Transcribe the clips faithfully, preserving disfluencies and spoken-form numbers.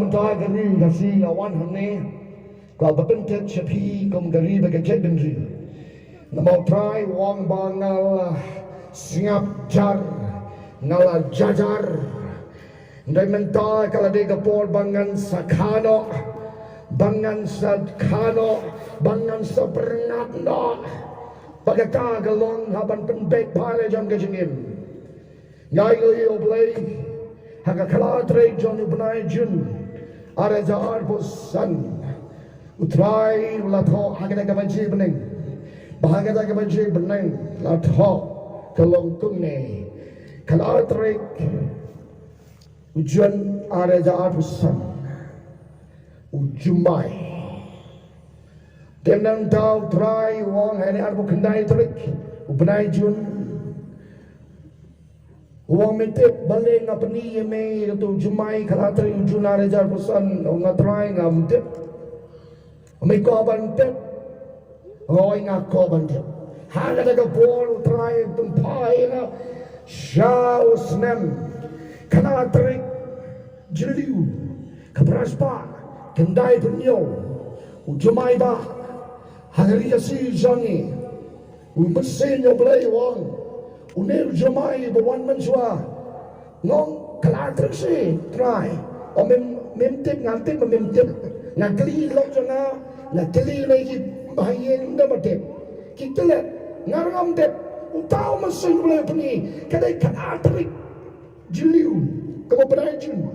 Mynta ka ri Khasi nga wan hangne, ka ba pyntip sha phi kum ka ri ba ka jaitbynriew. Namar U Trai u ong ba nga la sngap jar, nga la jajar. Hynrei mynta ka la dei ka por ba ngan sa kha noh, ba ngan sa kha noh, ba ngan sa pyngngad noh. Ba kata ka long ha ban pynbeit pha la jong ka jingim. Nga ai nguh ïa U Blei, ha ka khatlai tarik jong u bnai Jun, ar hajar arphew san. U Trai u la thoh ha kata ka baje bneng. Ba ha kata ka baje bneng la thoh ka long kumne. Khatlai tarik u Jun ar hajar arphew san. U Jumai. Te nangta U Trai u ong ha kane arphew khyndai tarik u bnai Jun. U ong me tip balei nga pyni ïa me ïa uto u Jumai khatlai tarik u Jun ar hajar arphew san, u ong nga Trai ngam tip. Me kwah ban tip? Nga ong nga kwah ban tip. Ha kata ka por U Trai u pynpaw ïa nga sha u snem khatlai tarik Jylliew, ka phra spah khyndai phew hynñiew, u Jumai ba ha ka ri Khasi jong ngi. U mynsiem U Blei u ong, une u Jumai ba wan mynshuwa. Nga ong khatlai tarik shi Trai? O mem, mem tip, nga tip ma mem tip. Nga kylli lok jong nga, nga kylli na ki bahaïing, ym da ma tip. Ki klet, nga ruh ngam tip. Uta u mynsiem U Blei u pyni, ka dei khatlai tarik Jylliew, kaba bnai Jun.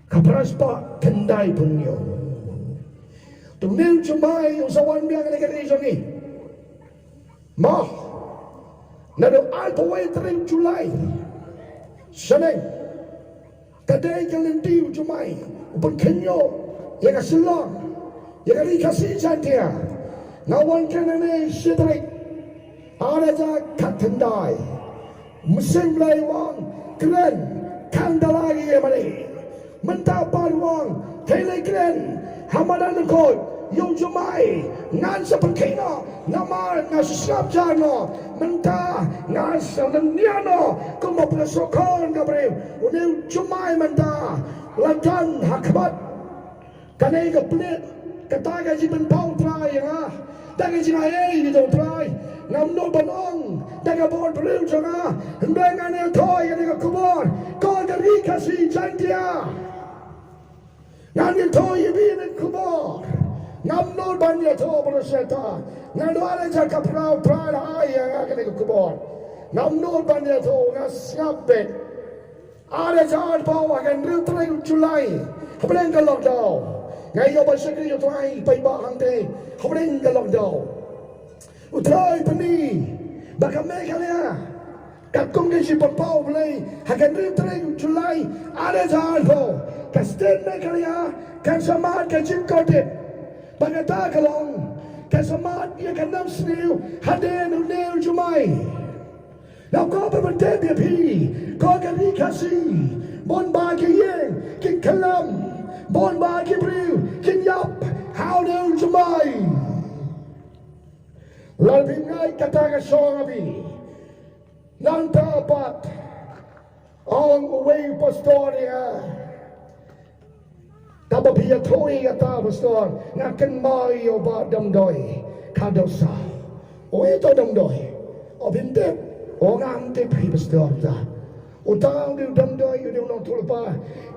Ka phra spah khyndai phew hynñiew. Te une u Jumai u sa wan biang ha ka ri jong ngi. Mo. Naduh arphew wei tarik July. Shaneng. Ka dei ka lynti u Jumai u pynkhynñiuh ïa ka Shillong, ïa ka ri Khasi Jaiñtia. Nga wan kren hangne shi tarik. Ar hajar khatkhyndai. Mynsiem Blei u ong, kren, khang da la ïa mane. Mynta pat u ong, hei lei kren ha madan lyngkhuid ïa u Jumai. Ngan sa pynkhih noh, namar nga sngap jar noh. Mynta nga sa lynñiar noh kumba pynshongkhor ka briew. Une u Jumai mynta la don ha khmat. Kane ka plied, kata ka jingpynpaw U Trai ïa nga. Da ka jingaiei jong U Trai. Ngam nud ban ong da ka bor briew jong nga. Hynrei ngan ïathuh ïa kane ka khubor, ko ka ri Khasi Jaiñtia. Ngan ïathuh ïa phi ïa kane ka khubor. Ngam nud ban ïathuh, bad shisha, naduh ar hajar khatphra U Trai u la ai ïa nga kane ka khubor. Ngam nud ban ïathuh, nga sngap beit. Ar hajar arphew, ha ka hynriew tarik July, hapdeng ka lockdown. Nga ïoh ban shakri ïa U Trai paidbah hangtei hapdeng ka lockdown. U Trai u pyni ba ka Meghalaya, katkum ka jingpynpaw U Blei, ha ka hynriew tarik July, ar hajar arphew, ka state Meghalaya kan sa mad ka jingkordit. Ba kata ka long, kan sa mad ïa ka nam sniew hadien une u Jumai. Nga kwah ban pyntip ïa phi, ko ka ri Khasi, bun ba ki ïing ki khlem, bun ba ki briew kin ïap ha une u Jumai. Lada phim ngeit kata ka shong ha phi. Nangta pat, ong uwei u pastor ïa nga, tang ba phi ïathuh ïa kata, pastor, nga kynmaw ïa u Bah Damdoi Khadosa. Uei uto u Damdoi? O phim tip? O ngam tip hi, pastor, ta. Uta u dei u Damdoi, u dei u nongïathuhlypa.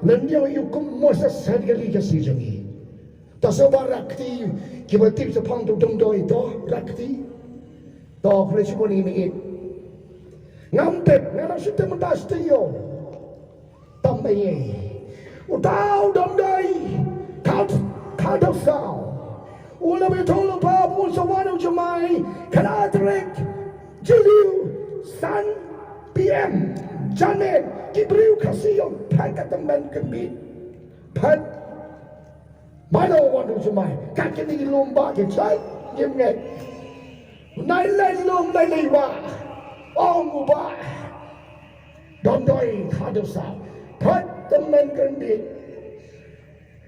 Lane ïa u kum Moses ha ka ri Khasi jong ngi. Ta sngewbha rak kti, kiba tip shaphang uto u Damdoi, to rak kti. To phi la shu bun ïa ngi. Ngam tip, nga la shu tip mynta shu tip ïa u. Tam ba ïa. Uta u Damdoi Khad, Khadosa. U la ïathuhlypa ba un sa wan ha u Jumai, khatlai tarik Jylliew, san P M. Janmiet, ki briew Khasi ïong phet ka tymmen kynbiej. Phet. Mano wan u Jumai, kat kine ki lum bah ki jait, ngim ngeit. Nai lei lum, nai lei bah. Ong u Bah Damdoi Khadosa. Phet tymmen kynbiej.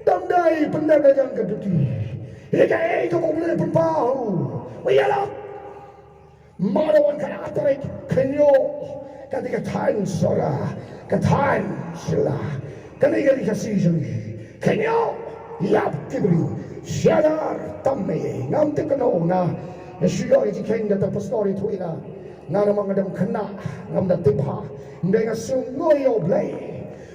Damdoi pyndep la jong ka duty. Ïa kaei kaba U Blei pynpaw. Ïa la. Mano wan khatlai tarik khynñiuh, ka dei ka thaiñ Sohra, ka thaiñ Shilla. Kane ka ri Khasi jong ngi. Kynnoh ïa ki briew. Sha lar tam me. Ngam tip kano nga. Nga shu ïoh ïa ka jingkheiñ da ka pastor ïathuh ïa nga. Nga namar nga dang khynnah, ngam da tip ha. Hynrei nga sngew ïa U Blei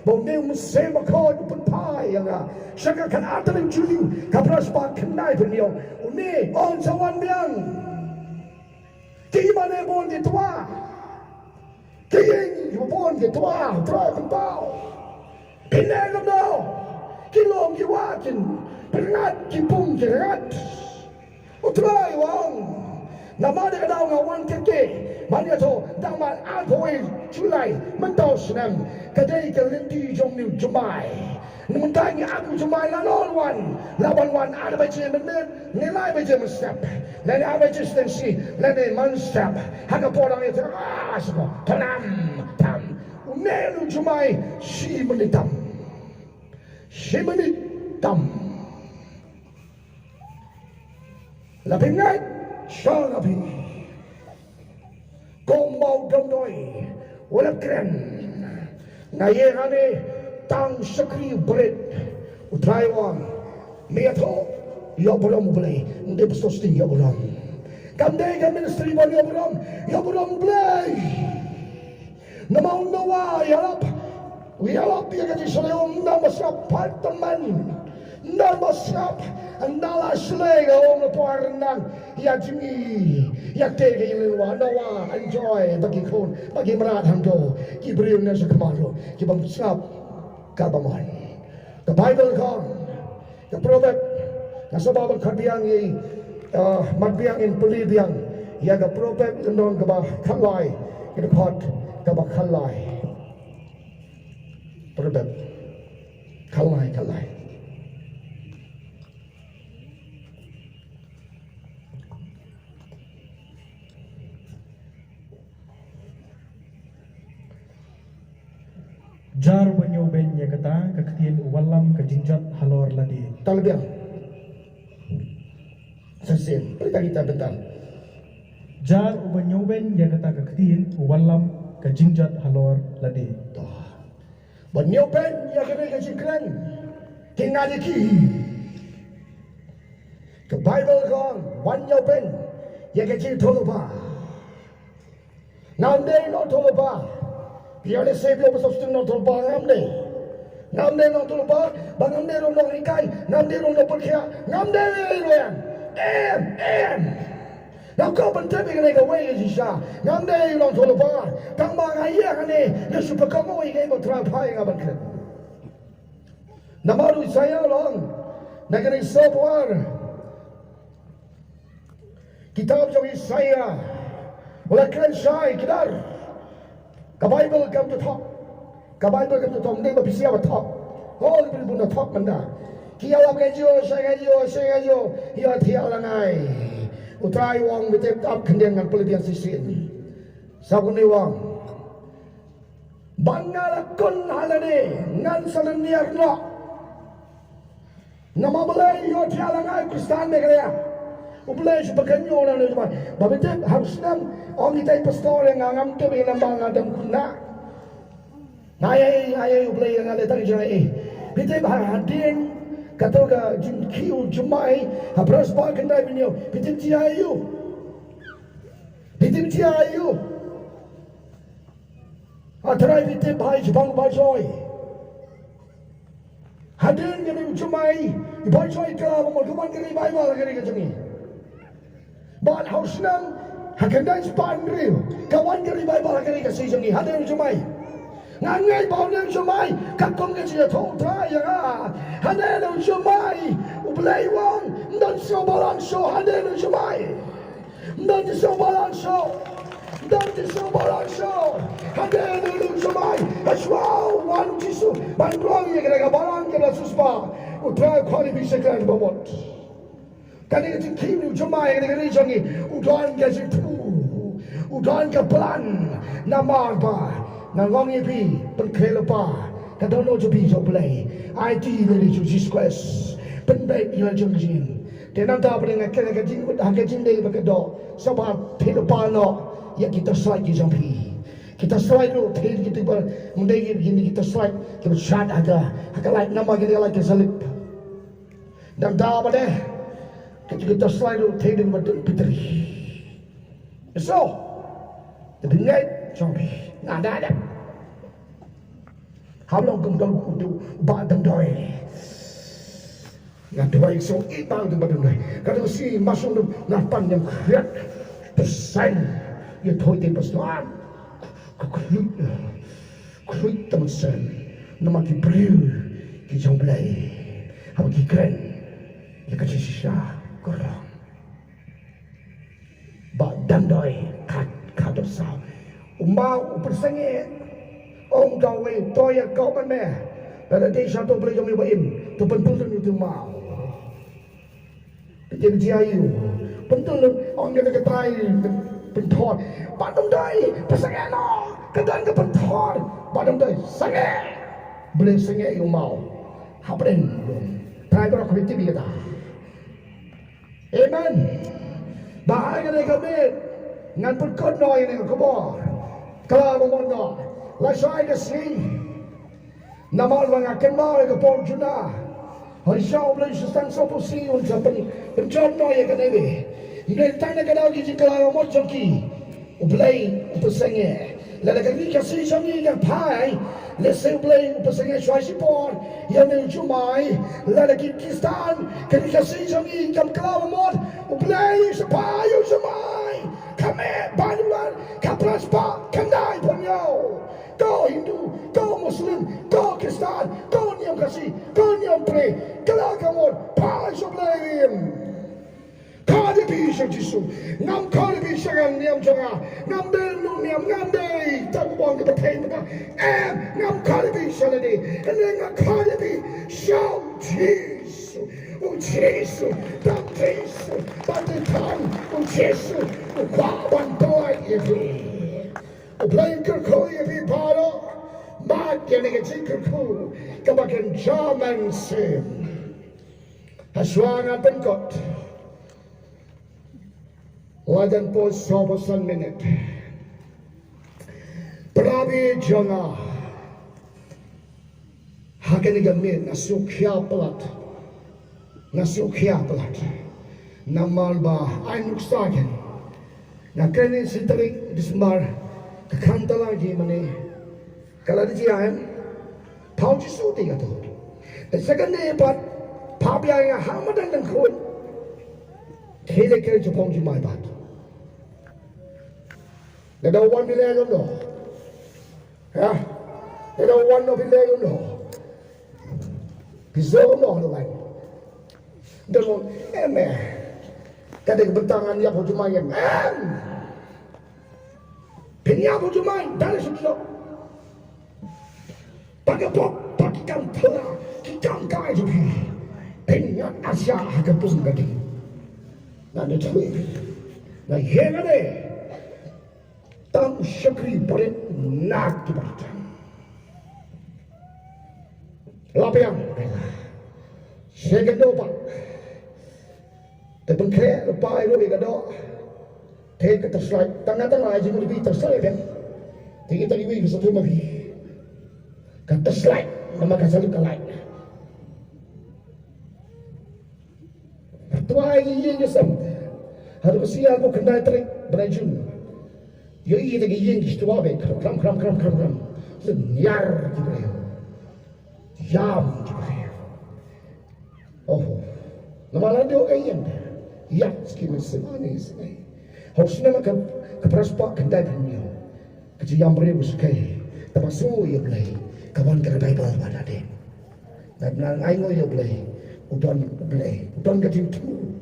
ba une u Mynsiem Bakhuid u pynphai ïa nga. Sha ka khatar tarik Juni, ka phra spah khyndai phew hynñiew. Une u ong sa wan biang. Ki mane bun ki twa. Ki ïing bun ki twa, twa ki paw. Pyneh kumno. Ki long ki wah kin pynrngat, ki pung ki rngat. U Trai u ong, namar kata ka daw nga wan kyrkieh ban ïathuh, dang man arphew wei July mynta u snem, ka dei ka lynti jong une u jumai. Mynta ngi ap u jumai, la nang wan, la ban wan ar baje mynmiet, ne lai baje mynstep, lane ar baje shiteng shi, lane mynstep. Ha ka por dang ïa tyrwa sha ka tam tam. Une u jumai shi mynne tam. Shi mynne tam. La phi ngeit sha la phi. Kum ba u Dom Doi u la kren. Nga ïeng hangne tang shakri bret. U Trai u ong, me ïathuh, ïoh burom U Blei. Ym dei pastor sting ïoh burom. Kam dei ka ministry ban ïoh burom. Ïoh burom U Blei. Namar u Noah u ïalap, u ïalap ïa ka jingshlei, um, ym dang ba sngap, phai tymmen. Ym dang ba sngap, ynda la shlei ka, um, la poi ryndang ïa jong ngi, ïa ka, ka ïing lynwa. Noah, enjoy, bad ki khun, bad ki mrad hangto, ki briew ne sha khmat ruh kiba ym sngap kaba mon. Ka Baibl ka ong, ka Proverb, nga sngewbha ban khot biang ïa, ah, mat biang, ngin pule biang ïa ka Proverb lynnong kaba khatlai, ka dkhot kaba khatlai. Proverb khatlai, khatlai. Jar uba ñiewbeiñ ïa kata ka ktien u wallam ka jingjot halor lade. Tang biang. Sa shisien, pynlong kita bynta. Jar uba ñiewbeiñ ïa kata ka ktien u wallam ka jingjot halor lade. To. Ba ñiewbeiñ ïa kane ka jingkren, ki ngat ïa ki. Ka Baibl ka ong, wan ñiewbeiñ ïa ka jingïathuhlypa. Ngam dei nongïathuhlypa. Ïa lehse phi ong pastor sting nongïathuhlypa, ngam dei. Ngam dei nongïathuhlypa, ba ngam dei ruh nonghikai, ngam dei ruh nongpynkhiah, ngam dei ruh ïa. Em, em. Nga kwah ban tip ïa kane kawei ka jingshisha. Ngam dei nongïathuhlypa. Tang ba nga ïeng hangne, nga shu pynkohnguh ïa kaei ba U Trai u phai ïa nga ban kren. Namar u Isaiah u la ong, na ka neng sawphew ar. Kitab jong u Isaiah u la kren shai kdar. Ka Baibl kam ju thok. Ka Baibl kam ju thok, ym dei ba phi sngewbha thok. Ho, ki briew bun thok mynta. Ki ïalap kaei jong, shai kaei jong, shai kaei jong. Ïa thiah la ngai. U Trai u ong, me tip, ap khyndiat, ngan pule biang shisien. Sa kane u ong. Ba nga la kun ha lade, ngan sa lynñiar noh. Namar balei ïoh thiah la ngai u Khristan Meghalaya. U Blei shu pynkhynñiuh na u jumai. Ba phi tip ha u snem, ong itai i pastor ïa nga, ngam tip ïa nga namar nga dang khynnah. Nga ïa, nga ïa U Blei ïa nga lei tang jong nga ïa. Phi tip ha hadien kato ka jingkhih u jumai, ha phra spah khyndai phew hynñiew. Phi tip jia aïu. Phi tip jia aïu. Ah, trai phi tip, bha ïa jubab Bah Joy. Hadien kane u jumai, i Bah Joy ka la ong ba ka wan ka revival ha ka ri ka jong ngi. Bad ha u snem, ha khyndai spah hynriew, ka wan ka revival ha ka ri ka jong ngi. Hadien u jumai. Nga ngeit ba hadien u jumai, katkum ka jingïathuh u Trai ïa nga. Hadien u jumai, U Blei u ong, ym don shuh balang shuh, hadien u jumai. Ym don jingsngew balang shuh. Ym don jingsngew balang shuh. Hadien u jumai. Hashwa u wan u Jisu ban rung ïa kane ka balang kaba la siewspah. U Trai u khot ïa phi sha ka kyrdan ba mut. Kane ka jingkhih u jumai kane ka ri jong ngi. U don ka jingthmu. U don ka plan. Namar ba nga ong ïa phi, pynkhreh lypa ka dohnud jong phi sha U Blei. Aiti ïa lade sha u Jisu Khrist. Pynbeit ïa la jong ka jingim. Te nangta phi nga kren ha ka jingmut, ha ka jingdei bad ka doh, sngewbha phi lypa noh ïa ki tyrsa ki jong phi. Kita slide ruh, te kita ba, mending kita slide, kita shad ha ka, ha ka light, namar kita light ka salib. Dan da ba deh, kita slide ruh, te ba dun pitri. So, te bingai, sorry, nada ada. Hablong kum dong kudu, ba dang doi. Nga duwai so i bang dum ba dum dai. Ka dum si masung dum nga pan nyam khriat. Pesan. Ya thoi te pesan. Ka khluit. Khluit temen sen. Nama ki briew. Ki jong Blei. Haba ki kren. Ya ka shisha. Korong. Ba dang doi. Kat, kat dong saw. U maw u persenge. Ong kawei. Toya kau man me. Lada dei sha to Blei jong me ba im. To pynpul tu maw. Pynjah ïa u. Pyntul ong ïa ka tai pynthor. Ba dum dai, pynsangi no. Ka don ka pynthor. Ba dum dai, sangi. Blei sangi ïa u maw. Hapdeng. Tai baroh ka pynjah ïa kata. Amen. Ba ha kane ka miet ngan pynkut noh ïa kane ka khubor. Kala ba mon noh. Lashai ka sngi. Namar ba nga kynmaw ïa ka por Jona. Hynrei sha U Blei shu sdang sop u sngi un sa pyn, pynjot noh ïa kane. Hynrei tang na ka daw ki jingkylla mot jong ki. U Blei u pynsangeh. Lada ka ri Khasi jong ngi ka phai. Lehse U Blei u pynsangeh shuwa shipor. Ïa une u jumai. Lada ki Khristan ka ri Khasi jong ngi kam kylla mot. U Blei u sa phai ïa u jumai. Ka mih ban wan ka plas ba khyndai phew hynñiew. Ko Hindu, ko Muslim, ko Khristan, ko niam Khasi, ko niam Pare, kylla ka mot, phai sha U Blei. Khot ïa phi sha Jisu. Ngam khot ïa phi sha ka niam jong nga. Ngam dei u niam, ngam dei tang u bong ka pyrthei mynta. Em, ngam khot ïa phi sha lade. Hynrei nga khot ïa phi sha Jisu. U Jisu, tang Jisu, ban dei tang u Jisu, u kwah ban pynlait ïa phi. U Blei un kyrkhu ïa phi baroh. Mad ïa kane ka jingkyrkhu kaba kynja mynsiem. Hashwa ngan pynkut. Lajan poi sawphew san minit. Para bangeit jong nga. Ha kane ka miet nga sngewkhia palat. Nga sngewkhia palat. Namar ba ai nuksa kein. Nga kren ïa shi tarik December ka khamtam lang ki mane. Ka la dei jia em. Pau Jisu te ka tu. Te second day pat pau bia nga ha madan dang khun. Khie le kren jupong jumai pat. Nga da wan bile jong no. Ha? Ïa da wan no phi leh no. Phi zo no no wan. Dang wan em eh. Ka dei bynta ngan ïap ha u jumai em. Em. Phin ïap ha u jumai dang shu no. Ba ka pop ba ki kam phylla ki kam kai jong phi. Phin ïap Asia ha ka pung ka dei. Ngan da thui. Na ïeng ade. Tang u shakri barit na ki barit. La biang. Second doh ba. Te pynkhreh lypa ïa ka doh. Te ka torchlight. Tang nga tang nga jingmut ïa ka torchlight biang. Te kita kiwei ki sa tu ma phi. Ka torchlight. Namar ka sa lip ka light. Twa ïa ki ïing ki sem. Haduh ka sngi arphew khyndai tarik bnai Jun. Ïohi ïa ki ïing ki shtwa beit. Khram khram khram khram khram. Sngewniar ki briew. Ïam ki briew. Oh. Namar la dei ka ïing. Ïa ki mynsiem ani sngewai. Hok snem ka ka pyrshah khyndai phew hynñiew. Ka jingïam briew ka sngewai. Te ba sngew ïa Blei. Ka wan ka revival ba da dei. Nga bna ainguh ïa u Blei. U don u Blei. U don ka jingthmu.